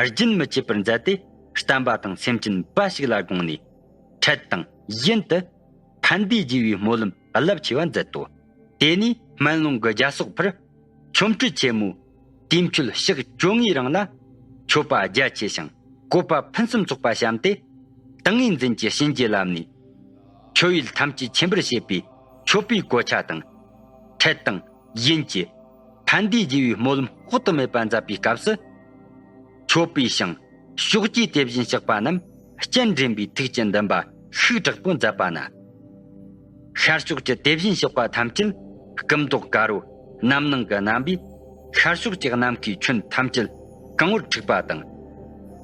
རྒྱུན་མི་འཆད་པར་མཛད་དེ། བསྟན་པ་དང་སེམས་ཅན་འབའ་ཞིག་ལ་དགོངས་ནས། འཕྲལ་དང་ཡུན་དུ་ཕན་བདེའི་རྒྱས་པའི་སྨོན་ལམ་རླབས་ཆེ་བ་མཛད་དོ། དེ་ནས་སྨན་ལུང་གི་རྒྱལ་སོགས་ཕུར། ཆོ་འཕྲུལ་ཆེན་མོའི་དུས་མཆོད་ཞག་བཅོ་ལྔའི་རིང་ལ་མཆོད་པ་རྒྱ་ཆེ་ཞིང་བཀོད་པ་ཕུན་སུམ་ཚོགས་པ་བཤམས་ཏེ། ཏིང་ངེ་འཛིན་གྱི་བྱིན་གྱིས་བརླབས་ནས། མཆོད་ཡུལ་ཐམས་ཅད་མཁྱེན་པར་བྱེད་པའི་མཆོད་པའི་གོ་ཆ་དང་། འཕྲལ་དང་ཡུན་གྱི་ཕན་བདེའི་རྒྱས་པའི་སྨོན་ལམ་དཔག་ཏུ་མེད་པ་མཛད་པའི་སྐབས་སུ། མཆོད་པའི་ཞིང་ཕྱོགས་ཀྱི་དེ་བཞིན་གཤེགས་པ་རྣམས་སྤྱན་འདྲེན་པའི་ཐུགས་ཀྱི་འདུན་པ་ཤུགས་དྲག་པོ་མཛད་པ་ན། ཤར་ཕྱོགས་ཀྱི་དེ་བཞིན་གཤེགས་པ་ཐམས་ཅད་སྐུ་མདོག་དཀར་པོ་རྣམ་སྣང་གི་རྣམ་པས། ཤར་ཕྱོགས་ཀྱི་ནམ་མཁའི་ཁྱོན་ཐམས་ཅད་གང་བར་འཁྲིགས་པ་དང་།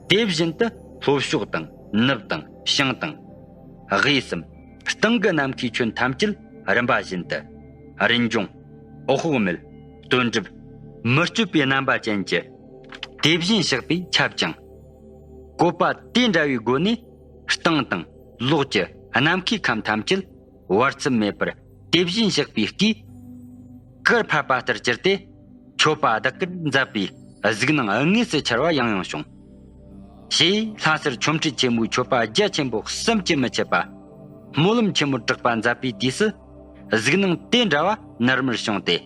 དེ་བཞིན་དུ་ལྷོ་ཕྱོགས་དང་ནུབ་དང་བྱང་དང་། དབུས་གསུམ་སྟེང་གི་ནམ་མཁའི་ཁྱོན་ཐམས་ཅད་རིམ་པ་བཞིན་དུ། རིན་འབྱུང་། འོད་དཔག་མེད། དོན་གྲུབ། མི་བསྐྱོད་པའི་རྣམ་པ་ཅན་གྱི་དེ་བཞིན་གཤེགས་པས་ཁྱབ་ཅིང་། བཀོད་པ་དེ་འདྲ་བའི་སྒོ་ནས་སྟེང་དང་ལོགས་ཀྱི་ནམ་མཁའི་ཁམས་ཐམས་ཅད་བར་མཚམས་མེད་པར་དེ་བཞིན་གཤེགས་པའི་སྐུས་གར་ཕབ་པ་ལྟར་གྱུར་ཏེ། མཆོད་པ་དག་གིར་མཛད་པའི་གཟིགས་སྣང་དངོས་སུ་འཆར་བ་ཡང་ཡང་བྱུང་། ཞེས་ལྷ་སར་ཆོ་འཕྲུལ་ཆེན་མོའི་མཆོད་པ་རྒྱ་ཆེན་པོ་བསམ་གྱིས་མི་ཁྱབ་པ། སྨོན་ལམ་ཆེན་མོར་གྲགས་པ་མཛད་པའི་དུས་སུ། གཟིགས་སྣང་དེ་འདྲ་བ་ནར་མར་བྱུང་སྟེ།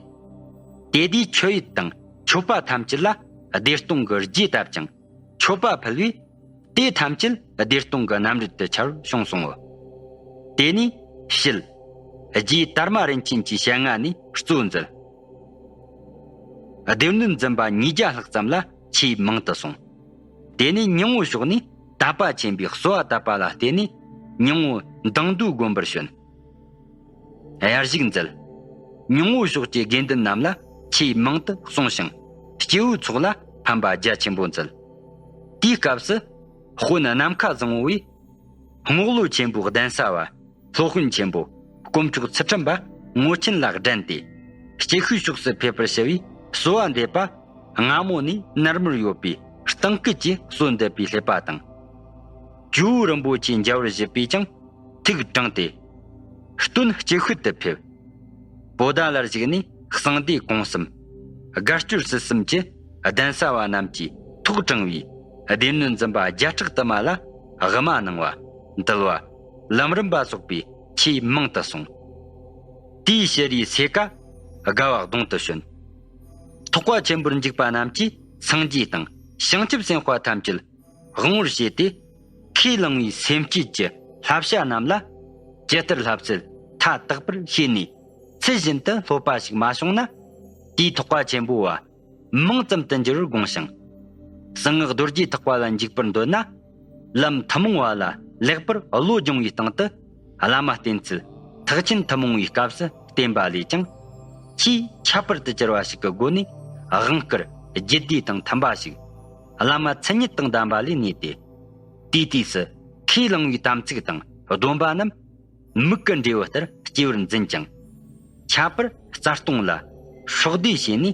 དེ་དུས་མཆོད་ཡུལ་དང་མཆོད་པ་ཐམས་ཅད་ལ་བདེ་སྟོང་གི་རྒྱས་བཏབ་ཅིང་མཆོད་པ་ཕུལ་བས། དེ་ཐམས་ཅད་བདེ་སྟོང་གི་རྣམ་རོལ་དུ་འཆར་བྱུང་སོང་ངོ་། དེ་ནས་ཕྱིར་རྗེ་དར་མ་རིན་ཆེན་གྱི་ཞལ་སྔ་ནས་གཙོ་མཛད། སྡེ་སྣོད་འཛིན་པ་ཉིས་བརྒྱ་ལྷག་ཙམ་ལ་ཆེས་མང་དུ་སོང་། དེ་ནས་ཉང་པོ་ཕྱོགས་ནས་དད་པ་ཆེན་པོས་གསོལ་བ་བཏབ་པ་ལ་བརྟེན་ནས། ཉང་པོ་མདང་དུ་དགོན་པར་བྱོན། དབྱར་བཞུགས་མཛད། ཉང་པོ་ཕྱོགས་ཀྱི་དགེ་འདུན་རྣམས་ལ་ཆེས་མང་དུ་གསུངས་ཤིང་། སྐྱེ་བོའི་ཚོགས་ལ་ཕན་པ་རྒྱ་ཆེན་པོ་མཛད། དེའི་སྐབས་སུ་དཔོན་ནམ་མཁའ་བཟང་པོ་བས། རྔོག་ལོ་ཆེན་པོའི་གདན་ས་བ། སློབ་དཔོན་ཆེན་པོ་དཀོན་མཆོག་ཚུལ་ཁྲིམས་པ་ངོ་ཆེན་ལ་སྦྲན་ཏེ། སྐྱེ་ཤི་ཕྱོགས་སུ་ཕེབས་པར་ཞུ་བའི་གསོལ་བ་འདེབས་པ། སྔ་མོ་ནས་ནར་མར་ཡོད་པའི་གཏིང་སྐུལ་གྱིས་གསོལ་འདེབས་པའི་སླད་པ་དང་། ཇོ་བོ་རིན་པོ་ཆེའི་མཇལ་བར་ཞུས་པས་ཀྱང་ཐུགས་དྲངས་ཏེ། སྟོན་སྐྱེ་ཤི་དུ་ཕེབས། པོ་ཏཱ་ལར་བཞུགས་ནས་གསང་སྡེ་གོང་གསུམ། དགའ་སྐྱོར་སྲིད་གསུམ་གྱི་གདན་ས་བ་རྣམས་ཀྱིས་ཐོག་དྲངས་པའི་སྡེ་སྣོད་འཛིན་པ་བརྒྱ་ཕྲག་དུ་མ་ལ་དབུ་མ་གནང་བ། འདུལ་བ། ལམ་རིམ་པ་སོགས་པའི་ཆེས་མང་དུ་སོང་། དེའི་ཕྱི་རུའི་སེ་ཀ་དགའ་བ་གདོང་དུ་བྱོན། ཐེག་པ་ཆེན་པོར་འཇུག་པ་རྣམས་ཀྱིས་སངས་རྒྱས་དང་བྱང་ཆུབ་སེམས་དཔའ་ཐམས་ཅད་དབང་བོར་བྱས་ཏེ། ཁས་བླངས་པའི་སེམས་བསྐྱེད་ཀྱི་བསླབ་བྱ་རྣམས་ལ་ཇི་ལྟར་བསླབ་ཚུལ་མཐའ་དག་པར་ཤེས་ནས། ཚུལ་བཞིན་དུ་སློབ་པ་ཞིག་མ་བྱུང་ན། དེའི་ཐེག་པ་ཆེན་པོ་བ་མང་ཙམ་དུ་འགྱུར་བར་དགོངས་ཤིང་། གསང་སྔགས་རྡོ་རྗེ་ཐེག་པ་ལ་འཇུག་པར་འདོད་ན། ལམ་ཐུན་མོང་བ་ལ་ལེགས་པར་བློ་སྦྱོང་བའི་སྟེང་དུ། བླ་མ་བསྟེན་ཚུལ་ཐེག་ཆེན་ཐུན་མོང་བའི་སྐབས་སུ་བསྟེན་པ་ལས་ཀྱང་། ཆེས་ཁྱད་པར་དུ་གྱུར་པ་ཞིག་གི་སྒོ་ནས་དབང་བསྐུར་རྒྱུད་སྡེ་དང་མཐུན་པ་ཞིག། བླ་མ་མཚན་ཉིད་དང་ལྡན་པ་ལས་གནས་ཏེ། དེའི་དུས་སུ་ཁས་བླངས་པའི་དམ་ཚིག་དང་སྡོམ་པ་རྣམས་མིག་གི་འབྲས་བུ་ལྟར་སྐྱེ་བར་འཛིན་ཅིང་། ཁྱད་པར་རྩ་ལྟུང་ལ་སྲོག་བསྡོས་བྱས་ནས།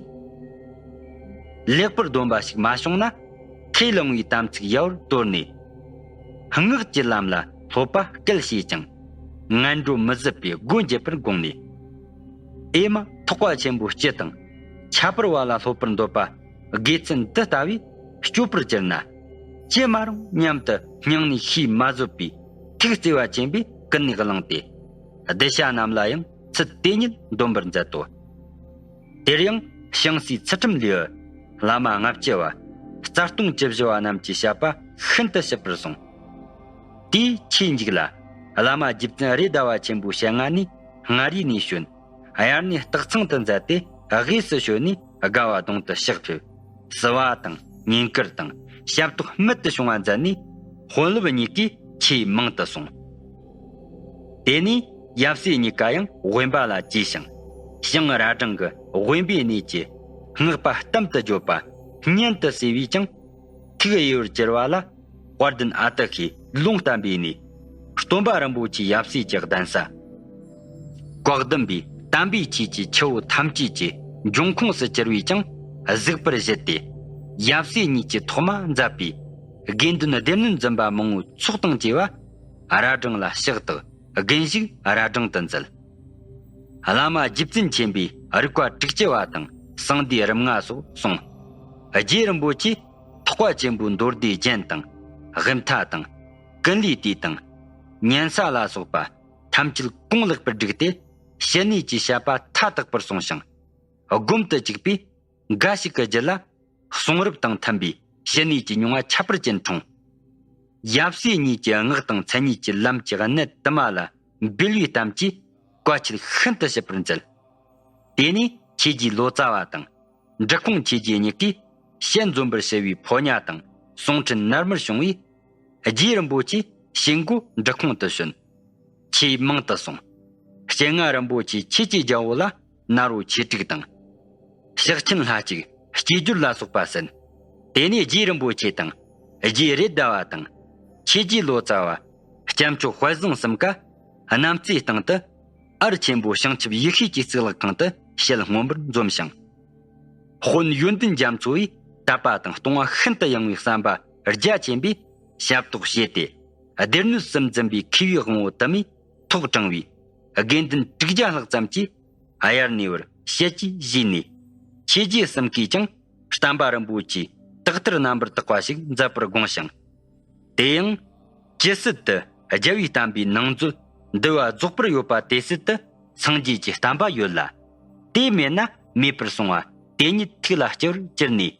ལེགས་པར་སྡོམ་པ་ཞིག་མ་བྱུང་ན། ཁས་བླངས་པའི་དམ་ཚིག་ཡལ་བར་དོར་ནས། སྔགས་ཀྱི་ལམ་ལ་སློབ་པ་སྐད་བྱས་ཀྱང་། ངན་འགྲོ་མི་བཟོད་པའི་སྒོ་འབྱེད་པར་དགོངས་ནས། ཨེ་མ་ཐེག་པ་ཆེན་པོའི་སྤྱི་དང་། ཁྱད་པར་བ་ལ་སློབ་པར་འདོད་པ། དགེ་མཚན་འདི་ལྟ་བས་སྤྱོད་པར་གྱུར་ན། ཅི་མ་རུང་སྙམ་དུ་སྙིང་ནས་ཤེས་མ་བཟོད་པའི་ཐུགས་བརྩེ་བ་ཆེན་པོས་ཀུན་ནས་བསླངས་ཏེ། གདུལ་བྱ་རྣམས་ལ་ཡང་ཚུལ་དེ་ཉིད་འདོན་པར་མཛད་དོ། དེར་ཡང་ཞང་སྲིད་ཚུལ་ཁྲིམས་ལེའུ། བླ་མ་ལྔ་བཅུ་བ། རྩ་ལྟུང་བཅུ་བཞི་བ་རྣམས་ཀྱི་བཤད་པ་ཤིན་ཏུ་ཞིབ་པར་གསུངས། དེའི་ཆོས་མཇུག་ལ། བླ་མ་རྗེ་བཙུན་རེད་མདའ་བ་ཆེན་པོའི་ཞལ་སྔ་ནས་མངའ་རིས་ནས་བྱོན། དབྱར་གནས་སྟག་ཚང་དུ་མཛད་དེ་དབུས་སུ་བྱོན་ནས་དགའ་བ་གདོང་དུ་ཕྱག་ཕེབས། བསུ་བ་དང་བསྙེན་བཀུར་དང་ཞབས་ཏོག་རྨད་དུ་བྱུང་བ་མཛད་ནས་དཔོན་སློབ་གཉིས་ཀས་ཆེས་མང་དུ་སོང་། དེ་ནས་ཡབ་སྲས་གཉིས་ཀ་ཡང་དབེན་པ་ལ་བྱས་ཤིང་། ཞིང་ར་སྦྲང་གི་དབེན་པའི་གནས་ཀྱི་སྔགས་པ་གཏམ་དུ་བརྗོད་པ་སྙན་དུ་གསོས་པས་ཀྱང་། ཐུགས་གཡོ་བར་གྱུར་པ་ལ། དཔལ་ལྡན་ཨ་ཏི་ཤའི་ལུང་བསྟན་པའི་གནས། སྟོན་པ་རིན་པོ་ཆེའི་ཡབ་སྲས་ཀྱི་གདན་ས། བཀའ་གདམས་པའི་དམ་པའི་ཆོས་ཀྱི་ཆུ་བོ་ཐམས་ཅད་ཀྱི་འབྱུང་ཁུངས་སུ་གྱུར་པས་ཀྱང་གཟིགས་པར་བཞེད་དེ། ཡབ་སྲས་གཉིས་ཀྱི་ཐོག་མ་མཛད་པའི་དགེ་འདུན་སྡེ་སྣོད་འཛིན་པ་མང་བོའི་ཚོགས་དང་བཅས་པ་རྭ་སྒྲེང་ལ་ཕྱག་བཏགས། དགོན་ཞིག་རྭ་སྒྲེང་དུ་མཛད། བླ་མ་རྗེ་བཙུན་ཆེན་པོས་རིག་པ་དྲུག་ཅུ་བ་དང་། གསང་བདེ་རིམ་ལྔ་སོགས་གསུངས། རྗེ་རིན་པོ་ཆེས་ཐེག་པ་ཆེན་པོའི་མདོ་སྡེ་རྒྱན་དང་། དབུས་མཐའ་དང་། ཀུན་ལེའི་དུས་དང་། ཉན་ས་ལ་སོགས་པ་ཐམས་ཅད་གོང་ལེགས་པར་བསྒྲིགས་ཏེ། ཕྱི་ནས་ཀྱི་བཤད་པ་མཐའ་དག་པར་གསུངས་ཤིང་། སྒོམ་དུ་བཅུག་པས། འགའ་ཞིག་གི་རྒྱུད་ལ་གསུང་རབ་དང་མཐུན་པའི་ཕྱི་ནས་ཀྱི་མྱོང་བ་ཁྱད་པར་ཅན་འཁྲུངས། ཡབ་སྲས་གཉིས་ཀྱི་སྔགས་དང་མཚན་ཉིད་ཀྱི་ལམ་གྱི་གནད་དུ་མ་ལ་འབུལ་བའི་གཏམ་གྱིས་བཀའ་ཆོས་ཤིན་ཏུ་ཞིབ་པར་མཛད། དེ་ནས་ཆོས་རྗེ་ལོ་ཙཱ་བ་དང་། འབྲི་ཁུང་ཆོས་རྗེ་གཉིས་ཀས་ཞལ་འཛོམས་པར་ཞུ་བའི་ཕོ་ཉ་དང་གསུང་འཕྲིན་ནར་མར་བྱུང་བས། རྗེ་རིན་པོ་ཆེས་ཞུ་སྒོ་འབྲི་ཁུང་དུ་བྱོན། ཆོས་མང་དུ་གསུངས། སྤྱན་སྔ་རིན་པོ་ཆེས་ཆོས་ཀྱི་རྒྱལ་པོ་ལ་ནཱ་རོ་ཆོས་དྲུག་དང་། ཕྱག་ཆེན་ལྷ་གཅིག་སྐྱེས་སྦྱོར་ལ་སོགས་པ་གསན། དེ་ནས་རྗེ་རིན་པོ་ཆེ་དང་། རྗེ་རེད་མདའ་བ་དང་། ཆོས་རྗེ་ལོ་ཙཱ་བ། སྐྱབས་མཆོག་དཔལ་བཟང་གསུམ་ཀ། གནམ་རྩེའི་སྟེང་དུ། ཨར་ཆེན་པོ་བྱང་ཆུབ་ཡེ་ཤེས་ཀྱི་གཙུག་ལག་ཁང་དུ་ཞལ་མངོན་པར་འཛོམས་ཤིང་། དཔོན་ཡོན་ཏན་རྒྱ་མཚོ་ཡིས་དད་པ་དང་གཏོང་བ་ཤིན་ཏུ་ཡངས་པའི་བསམ་པ་རྒྱ་ཆེན་པོས་ཞབས་ཏོག་བྱས་ཏེ། སྡེ་སྣོད་གསུམ་འཛིན་པའི་མཁས་པའི་དབང་པོ་དུ་མས་ཐོག་དྲངས་པའི་དགེ་འདུན་དྲུག་བརྒྱ་ལྷག་ཙམ་གྱིས་གཡར་ནས་བར་ཞལ་གྱིས་བཞེས་ནས། ཆོས་རྗེ་གསུམ་གས་ཀྱང་བསྟན་པ་རིན་པོ་ཆེའི་དག་ཐེར་རྣམ་པར་དག་པ་ཞིག་མཛད་པར་དགོངས་ཤིང་། དེ་ཡང་། ཇི་སྲིད་དུ་རྒྱལ་བའི་བསྟན་པའི་ནང་མཛོད་འདུལ་བ་རྫོགས་པར་ཡོད་པ་དེ་སྲིད་དུ་སངས་རྒྱས་ཀྱི་བསྟན་པ་ཡོད་ལ། དེ་མེད་ན་མེད་པར་སོང་བ་དེ་ཉིད་ཐུགས་ལ་སྐྱེ་བར་གྱུར་ནས།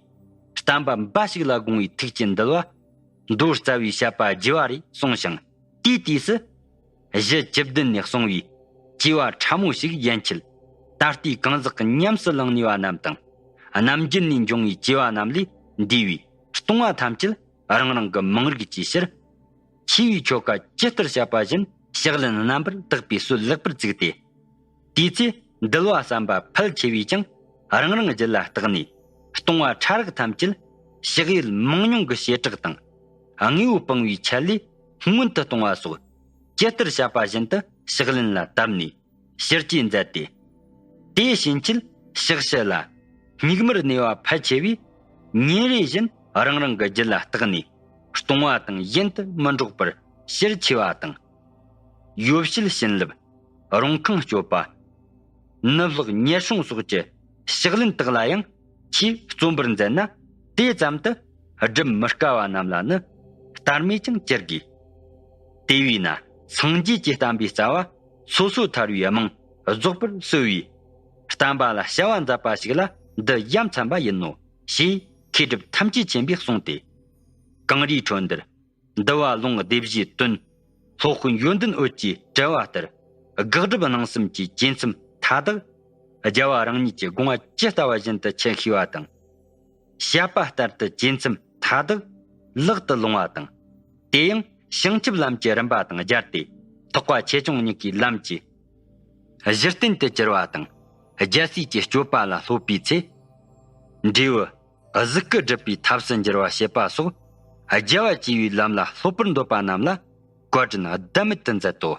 བསྟན་པ་འབའ་ཞིག་ལ་དགོངས་པའི་ཐུགས་ཀྱི་འདུལ་བ། མདོ་རྩ་བའི་བཤད་པ་རྒྱས་པ་རེ་གསུངས་ཤིང་། དེའི་དུས་སུ། གཞི་བཅུ་བདུན་ནས་གསུངས་པའི་བྱེ་བ་ཕྲ་མོ་ཞིག་ཡན་ཆད་ད་ལྟའི་གང་ཟག་གི་ཉམས་སུ་བླངས་ནུས་པ་རྣམས་དང་། རྣམ་རྒྱུན་ནས་འབྱུང་བའི་བྱེ་བ་རྣམས་ལས་འདས་པའི་ལྟུང་བ་ཐམས་ཅད་རང་རང་གི་མིང་རིགས་ཀྱི་ཕྱིར། ཆེ་བའི་ཆོ་ག་ཇི་ལྟར་བཤད་པ་བཞིན་ཕྱག་ལེན་རྣམ་པར་དག་པའི་སྲོལ་ལེགས་པར་བཙུགས་ཏེ། དེའི་ཚེ་འདུལ་བ་བསམ་པ་ཕལ་ཆེ་བས་ཀྱང་རང་རང་རྒྱུད་ལ་བརྟགས་ནས། ལྟུང་བ་ཕྲ་རགས་ཐམས་ཅད་ཕྱག་ཡུལ་མང་ཉུང་གི་བྱེ་བྲག་དང་། དངོས་པོ་སྤང་བའི་ཆེད་ལས་སྔོན་དུ་གཏོང་བ་སོགས་ཇི་ལྟར་བཤད་པ་བཞིན་དུ་ཕྱག་ལེན་ལ་བཏབ་ནས་ཕྱིར་བཅོས་མཛད་དེ། དེའི་ཕྱིན་ཆད་ཕྱག་ཕྱི་ལ་སྙིགས་མར་གནས་པ་ཕལ་ཆེ་བས། ཉིན་རེ་བཞིན་རང་རང་གི་རྒྱུད་ལ་བརྟགས་ནས་ལྟུང་བ་དང་གཞན་དུ་མི་འགྲོགས་པར་ཕྱིར་ཆོས་པ་དང་། ཡོ་བྱད་བྱིན་རླབས། རུང་ཁང་སྤྱོད་པ། ནུབ་ལྷག་ཉེར་སྲུང་སོགས་ཀྱི་ཕྱག་ལེན་དག་ལ་ཡང་ཆེས་བརྩོན་པར་མཛད་ན། དེ་ཙམ་དུ་སྒྲུབ་མི་དཀའ་བ་རྣམས་ལ་ནི་ལྟར་མོས་ཀྱང་ཅི་དགོས། དེ་བས་ན་སངས་རྒྱས་ཀྱི་བསྟན་པའི་རྩ་བ་སོ་སོ་ཐར་བའི་རྨང་རྫོགས་པར་སོལ་བའི་བསྟན་པ་ལ་བྱ་བ་མཛད་པ་ཞིག་ལ་འདི་ཡ་མཚན་པ་ཡིན་ནོ་ཞེས་མཁས་གྲུབ་ཐམས་ཅད་མཁྱེན་པས་གསུངས་ཏེ། གངས་རིའི་ཁྲོད་འདིར། འདུལ་བ་ལུང་སྡེ་བཞིའི་དོན། སློབ་དཔོན་ཡོན་ཏན་འོད་ཀྱིས་བཀྲལ་བ་ལྟར། དགག་སྒྲུབ་སྣང་གསུམ་གྱི་བཅོས་མཚམས་མཐའ་དག། རྒྱལ་བ་རང་ཉིད་ཀྱི་དགོངས་པ་ཇི་ལྟ་བ་བཞིན་དུ་འཆད་ཤེས་པ་དང་། བཤད་པ་ལྟར་དུ་བཅོས་མཚམས་མཐའ་དག་ལག་ཏུ་ལོང་བ་དང་། དེ་ཡང་བྱང་ཆུབ་ལམ་གྱི་རིམ་པ་དང་སྦྱར་ཏེ། ཐེག་པ་ཆེ་ཆུང་གཉིས་ཀྱི་ལམ་གྱི་གཞི་རྟེན་དུ་གྱུར་པ་དང་། རྒྱལ་སྲས་ཀྱི་སྤྱོད་པ་ལ་སློབ་པའི་ཚེ། འབྲས་བུ། གཟུགས་སྐུ་སྒྲུབ་པའི་ཐབས་སུ་འགྱུར་བ་བྱེད་པ་སོགས་རྒྱལ་བ་བཅས་པའི་ལམ་ལ་སློབ་པར་འདོད་པ་རྣམས་ལ་བཀའ་དྲིན་ཟླ་མེད་དུ་མཛད་དོ།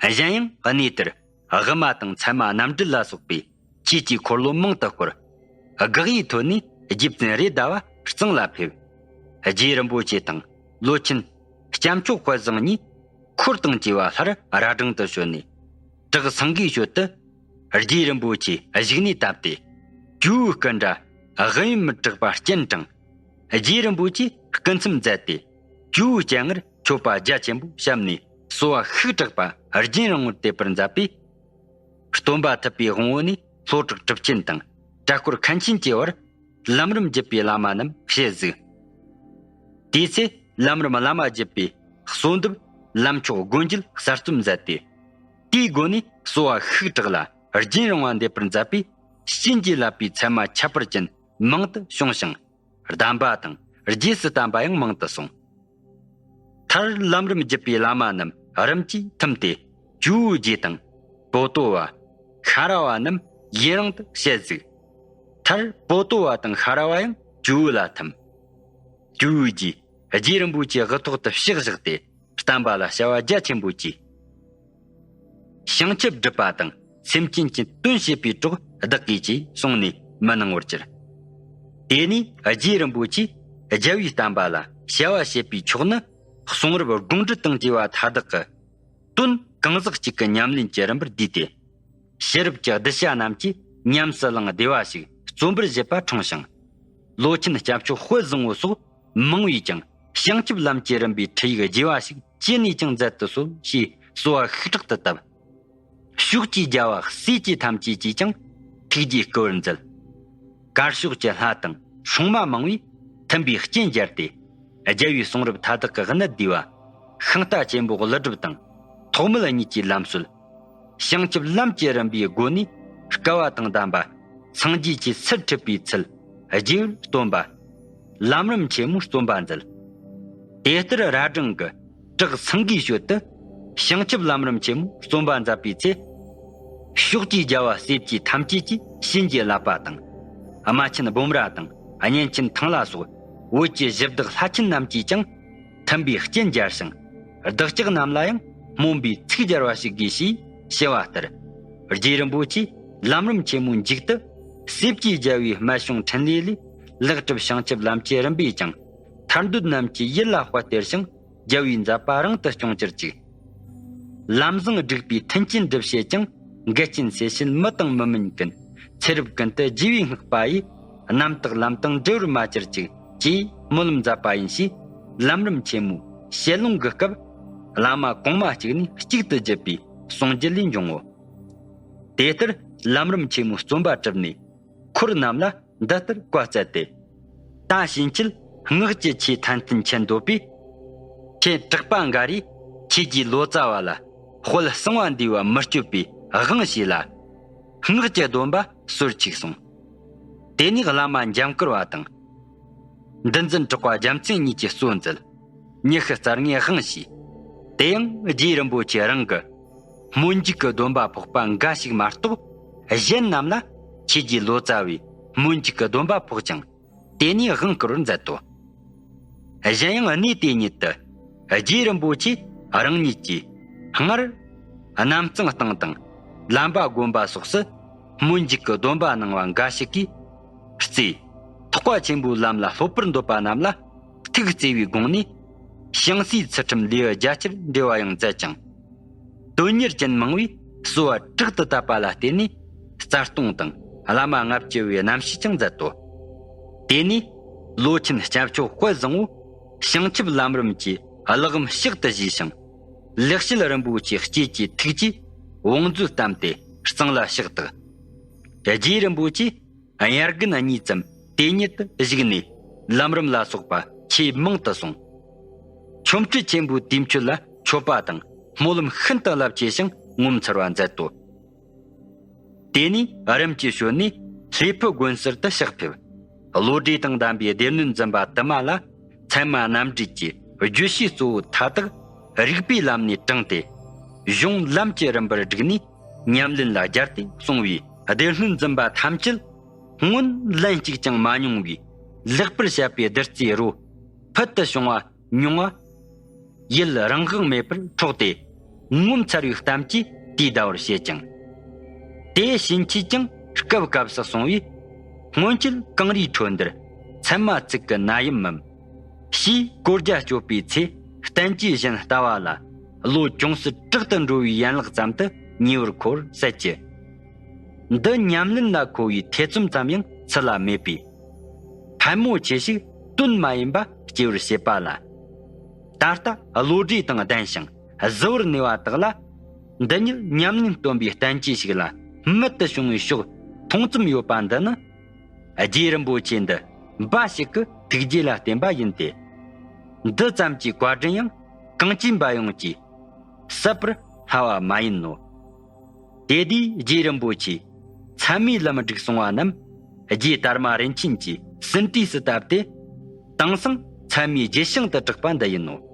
གཞན་ཡང་གནས་དེར་དབུ་མ་དང་ཚད་མ་རྣམ་འགྲེལ་ལ་སོགས་པའི་ཆོས་ཀྱི་འཁོར་ལོ་མང་དུ་བསྐོར། དགག་དབྱེའི་ཐོག་ནས་རྗེ་བཙུན་རེད་མདའ་བ་གཙང་ལ་ཕེབས། རྗེ་རིན་པོ་ཆེ་དང་ལོ་ཆེན་སྐྱབས་མཆོག་དཔལ་བཟང་གཉིས་འཁོར་དང་བཅས་པ་སླར་རྭ་སྒྲེང་དུ་བྱོན་ནས། བྲག་སེང་གེའི་ཞོལ་དུ་རྗེ་རིན་པོ་ཆེ་བཞུགས་གནས་བཏབ་སྟེ། ཇོ་བོའི་སྐུ་འདྲ་དབུ་ཡོན་མི་གྲགས་པ་སྤྱན་དྲངས། རྗེ་རིན་པོ་ཆེས་སྐུ་མཚམས་མཛད་དེ། ཇོ་བོའི་སྤྱན་སྔར་མཆོད་པ་རྒྱ་ཆེན་པོ་བཤམས་ནས། གསོལ་བ་ཤུགས་དྲག་པ་རྒྱུན་རིང་བོར་འདེབས་པར་མཛད་པས། སྟོན་པ་ཐུབ་པའི་དབང་པོ་ནས་ལྷོ་བྲག་གྲུབ་ཆེན་དང་གྲྭ་སྐོར་མཁན་ཆེན་བཅས་བར་ལམ་རིམ་བརྒྱུད་པའི་བླ་མ་རྣམས་ཞལ་གཟིགས། དེའི་ཚེ་ལམ་རིམ་བླ་མ་བརྒྱུད་པའི་གསོལ་འདེབས་ལམ་མཆོག་སྒོ་འབྱེད་གསར་རྩོམ་མཛད་དེ། དེའི་སྒོ་ནས་གསོལ་བ་ཤུགས་དྲག་ལ་རྒྱུན་རིང་བ་འདེབས་པར་མཛད་པས། བྱིན་གྱིས་བརླབས་པའི་ཚད་མ་ཁྱད་པར་ཅན་མང་དུ་བྱུང་ཞིང་། གདམས་པ་དང་རྗེས་སུ་བསྟན་པ་ཡང་མང་དུ་སོང་། མཐར་ལམ་རིམ་བརྒྱུད་པའི་བླ་མ་རྣམས་རིམ་གྱིས་ཐིམ་སྟེ། ཇོ་བོའི་རྗེ་དང་། པོ་ཏོ་བ། ཤ་ར་བ་རྣམས་ཡུན་རིང་དུ་ཞལ་གཟིགས། མཐར་པོ་ཏོ་བ་དང་ཤ་ར་བ་ཡང་ཇོ་བོ་ལ་ཐིམ། ཇོ་བོའི་རྗེས་རྗེ་རིན་པོ་ཆེའི་དབུ་ཐོག་ཏུ་ཕྱག་བཞག་སྟེ་བསྟན་པ་ལ་བྱ་བ་རྒྱ་ཆེན་པོ་བགྱིས། བྱང་ཆུབ་སྒྲུབ་པ་དང་སེམས་ཅན་གྱི་དོན་བྱེད་པའི་གྲོགས་བདག་གིས་བགྱིས་གསུངས་ནས་མི་གནང་བར་གྱུར། དེ་ནས་རྗེ་རིན་པོ་ཆེས་རྒྱལ་བའི་བསྟན་པ་ལ་བྱ་བ་བྱེད་པའི་ཕྱོགས་ནི། གསུང་རབ་སྒོམ་སྒྲུབ་དང་བཅས་པ་མཐའ་དག་གི་དོན་གང་ཟག་གཅིག་གི་ཉམས་ལེན་གྱི་རིམ་པར་བསྡུས་ཏེ། ཤེས་རབ་ཀྱི་གདུལ་བྱ་རྣམས་ཀྱིས་ཉམས་སུ་བླངས་བདེ་བ་ཞིག་རྩོམ་པར་བཞེད་པ་འཁྲུངས་ཤིང་། ལོ་ཆེན་སྐྱབས་མཆོག་དཔལ་བཟང་པོ་སོགས་མང་བས་ཀྱང་བྱང་ཆུབ་ལམ་གྱི་རིམ་པའི་ཁྲིད་ཡིག་རྒྱས་པ་ཞིག་ཅི་ནས་ཀྱང་མཛད་དུ་གསོལ་ཞེས་གསོལ་བ་ཤུགས་དྲག་ཏུ་བཏབ། ཕྱོགས་ཀྱི་རྒྱལ་བ་སྲས་ཀྱི་ཐམས་ཅད་ཀྱིས་ཀྱང་ཐུགས་རྗེས་བསྐུལ་བར་མཛད། གར་ཕྱོགས་ཀྱི་ལྷ་དང་སྲུང་མ་མང་བས་མཐུན་པའི་རྐྱེན་སྦྱར་ཏེ། རྒྱལ་བའི་གསུང་རབ་མཐའ་དག་གི་གནད་བསྡུས་པ། ཤིང་རྟ་ཆེན་པོ་ཀླུ་སྒྲུབ་དང་ཐོགས་མེད་གཉིས་ཀྱི་ལམ་སྲོལ། བྱང་ཆུབ་ལམ་གྱི་རིམ་པའི་སྒོ་ནས་སྐལ་བ་དང་ལྡན་པ། སངས་རྒྱས་ཀྱི་སར་ཁྲིད་པའི་ཚུལ་རྒྱས་པར་སྟོན་པ། ལམ་རིམ་ཆེན་མོའི་རྩོམ་པ་མཛད། དེ་ལྟར་རྭ་སྒྲེང་གི་བྲག་སེང་གེའི་ཞོལ་དུ་བྱང་ཆུབ་ལམ་རིམ་ཆེན་མོའི་རྩོམ་པ་མཛད་པའི་ཚེ། ཕྱོགས་ཀྱི་རྒྱལ་བ་སྲས་བཅས་ཐམས་ཅད་ཀྱིས་བྱིན་གྱིས་བརླབས་པ་དང་། རྨ་ཆེན་སྦོམ་ར་དང་གཉན་ཆེན་ཐང་ལྷ་སོགས་བོད་ཀྱི་གཞི་བདག་ལྷ་ཆེན་རྣམས་ཀྱིས་ཀྱང་མཐུན་པའི་རྐྱེན་སྦྱར་ཞིང་། བདག་ཅག་རྣམས་ལ་ཡང་སྨོན་པའི་ཚིག་སྦྱར་བ་ཞིག་དགོས་ཞེས་ཞུ་བ་ལྟར། རྗེ་རིན་པོ་ཆེས་ལམ་རིམ་ཆེན་མོའི་མཇུག་ཏུ། སྲས་བཅས་རྒྱལ་བའི་སྨད་བྱུང་འཕྲིན་ལས་ལས། ལེགས་གྲུབ་བྱང་ཆུབ་ལམ་གྱི་རིམ་པས་ཀྱང་། ཐར་འདོད་རྣམས་ཀྱི་ཡིད་ལ་དཔལ་སྟེར་ཞིང་། རྒྱལ་བའི་མཛད་པ་རིང་དུ་སྐྱོང་གྱུར་ཅིག། ལམ་བཟང་སྒྲིག་པའི་མཐུན་རྐྱེན་སྒྲུབ་བྱེད་ཅིང་། འགལ་རྐྱེན་སེལ་བྱེད་མི་དང་མི་མིན་ཀུན། ཚེ་རབས་ཀུན་ཏུ་རྒྱལ་བའི་བསྔགས་པ་ཡིས། རྣམ་དག་ལམ་དང་འབྲལ་བར་མ་གྱུར་ཅིག། ཅེས་སྨོན་ལམ་མཛད་པ་ཡིན་ཞེས། ལམ་རིམ་ཆེན་མོའི་ཞལ་ལུང་གི་སྐབས། བླ་མ་གོང་མ་གཅིག་ནས་གཅིག་ཏུ་བརྒྱུད་པའི་གསུང་རྒྱུན་ལས་འབྱུང་ངོ་། དེ་ལྟར་ལམ་རིམ་ཆེན་མོའི་རྩོམ་པ་གྲུབ་ནས། འཁོར་རྣམས་ལ་འདི་ལྟར་བཀའ་སྩལ་ཏེ། ད་ཕྱིན་ཆད་སྔགས་ཀྱི་ཆོས་ཐན་ཐུན་ཆེན་འདོད་པས། ཁྱེད་གྲགས་པ་འགའ་རེས་ཁྱེད་ཀྱི་ལོ་ཙཱ་བ་ལ་དཔལ་གསང་བ་འདུས་པ་མི་སྐྱོབ་པའི་དབང་བྱས་ལ། སྔགས་ཀྱི་སྡོམ་པ་སོར་ཆུད་གསུངས། དེ་ནས་བླ་མ་འཇམ་དཀར་བ་དང་། འདུལ་འཛིན་གྲགས་པ་རྒྱལ་མཚན་གཉིས་ཀྱིས་གཙོ་མཛད། ཉི་ཤུ་རྩ་ལྔའི་དབང་བྱས། དེ་ཡང་རྗེ་རིན་པོ་ཆེ་རང་གི་སྨོན་འཇུག་གི་སྡོམ་པ་ཕོག་པ་འགའ་ཞིག་མ་གཏོགས། གཞན་རྣམས་ལ་ཁྱེད་ཀྱི་ལོ་ཙཱ་བའི་སྨོན་འཇུག་གི་སྡོམ་པ་ཕོག་ཅིང་། དེ་ནས་དབང་བསྐུར་བར་མཛད་དོ། གཞན་ཡང་གནས་དེ་ཉིད་དུ་རྗེ་རིན་པོ་ཆེ་རང་ཉིད་ཀྱིས་སྔར་གནམ་གཙང་སྟེང་དང་ལམ་པ་དགོན་པ་སོགས་སུ་སྨོན་འཇུག་གི་སྡོམ་པ་གནང་བ་འགའ་ཞིག་གིས་བརྩིས། ཐེག་པ་ཆེན་པོའི་ལམ་ལ་སློབ་པར་འདོད་པ་རྣམས་ལ་ཐུགས་བརྩེ་བའི་དགོངས་ནས། ཞང་སྲིད་ཚུལ་ཁྲིམས་ལེའུ་རྒྱ་ཆེར་འགྲེལ་བ་ཡང་མཛད་ཅིང་། དོན་གཉེར་ཅན་མང་བས་གསོལ་བ་དྲག་ཏུ་བཏབ་པ་ལ་བརྟེན་ནས་རྩ་ལྟུང་དང་བླ་མ་ལྔ་བཅུ་བའི་རྣམ་བཤད་ཀྱང་མཛད་དོ། དེ་ནས་ལོ་ཆེན་སྐྱབས་མཆོག་དཔལ་བཟང་པོ་བྱང་ཆུབ་ལམ་རིམ་གྱི་གླེགས་བམ་ཕྱག་ཏུ་བཞེས་ཤིང་། ལེགས་བཤད་རིན་པོ་ཆེའི་སྐྱེས་ཀྱི་ཐུགས་ཀྱིས་བང་མཛོད་བསྟན་ཏེ་གཙང་ལ་ཕྱག་བཏབ། རྗེ་རིན་པོ་ཆེས་དབྱར་དགུན་གཉིས་ཙམ་དེ་ཉིད་དུ་བཞུགས་ནས་ལམ་རིམ་ལ་སོགས་པ་ཆེས་མང་དུ་གསུངས། ཆོ་འཕྲུལ་ཆེན་པོའི་དུས་མཆོད་ལ་མཆོད་པ་དང་སྨོན་ལམ་ཤིན་ཏུ་རླབས་ཆེ་ཞིང་ངོ་མཚར་བ་མཛད་དོ། དེ་ནས་རིམ་གྱིས་བྱོན་ནས་ལྷའི་ཕུ་དགོན་གསར་དུ་ཕྱག་ཕེབས། བློ་གྲོས་དང་ལྡན་པའི་སྡེ་སྣོད་འཛིན་པ་དུ་མ་ལ་ཚད་མ་རྣམ་འགྲེལ་གྱི་བརྗོད་བྱའི་གཙོ་བོ་མཐའ་དག་རིགས་པའི་ལམ་ནས་དྲངས་ཏེ། གཞུང་ལམ་གྱི་རིམ་པར་བསྒྲིགས་ནས་ཉམས་ལེན་ལ་སྦྱར་ཏེ་གསུངས་པས། སྡེ་སྣོད་འཛིན་པ་ཐམས་ཅད་སྔོན་ལན་གཅིག་ཀྱང་མ་མྱོང་བའི་ལེགས་པར་བཤད་པའི་བདུད་རྩིའི་རོ་ཕུལ་དུ་བྱུང་བ་མྱོང་བ། ཡིད་རང་དབང་མེད་པར་འཕྲོག་སྟེ། ངོ་མཚར་བའི་གཏམ་གྱིས་དུས་འདའ་བར་བྱེད་ཅིང་། དེ་ཕྱིན་ཆད་ཀྱང་སྐབས་སྐབས་སུ་གསུང་བས། སྔོན་ཆད་གངས་རིའི་ཁྲོད་འདིར་མཚན་མ་ཚིག་གི་ན་ཡམ་མམ། ཞེས་གོ་རྒྱ་གཅོད་པའི་ཚེ་བསྟན་བཅོས་གཞན་ལྟ་བ་ལ་བློ་ཅུང་ཟད་དྲག་ཏུ་འགྲོ་བའི་ཡན་ལག་ཙམ་དུ་ཉེ་བར་མཁོ་བར་ཟད་ཀྱི། འདི་ཉམས་ལེན་ལ་མཁོ་བའི་ཐེ་ཚོམ་ཙམ་ཡང་ཚུལ་ལ་མེད་པས། ཕལ་མོ་ཆེ་ཞིག་དོན་མ་ཡིན་པ་སྐྱེ་བར་བྱེད་པ་ལ། ད་ལྟ་བློ་གྲོས་དང་ལྡན་ཞིང་གཟུ་བོར་གནས་པ་དག་ལ། འདི་ཉིད་ཉམས་ལེན་སྟོན་པའི་བསྟན་བཅོས་ཤིག་ལ་རྨད་དུ་བྱུང་བའི་ཕྱོགས་མཐོང་ཙམ་ཡོད་པ་འདི་ནི། རྗེ་རིན་པོ་ཆེ་འདི་འབའ་ཞིག་གི་ཐུགས་རྗེ་ལ་བརྟེན་པ་ཡིན་ཏེ། འདི་ཙམ་གྱི་བཀའ་དྲིན་ཡང་གངས་ཅན་པ་ཡོངས་ཀྱིས་ཟབ་པར་སླ་བ་མ་ཡིན་ནོ། དེ་དུས་རྗེ་རིན་པོ་ཆེས་ཚད་མའི་ལམ་སྒྲིག་གསུང་བ་རྣམས་རྗེ་དར་མ་རིན་ཆེན་གྱིས་ཟིན་བྲིས་སུ་བཏབ་སྟེ། དེང་སང་ཚད་མའི་རྗེས་བྱང་དུ་གྲགས་པ་འདི་ཡིན་ནོ།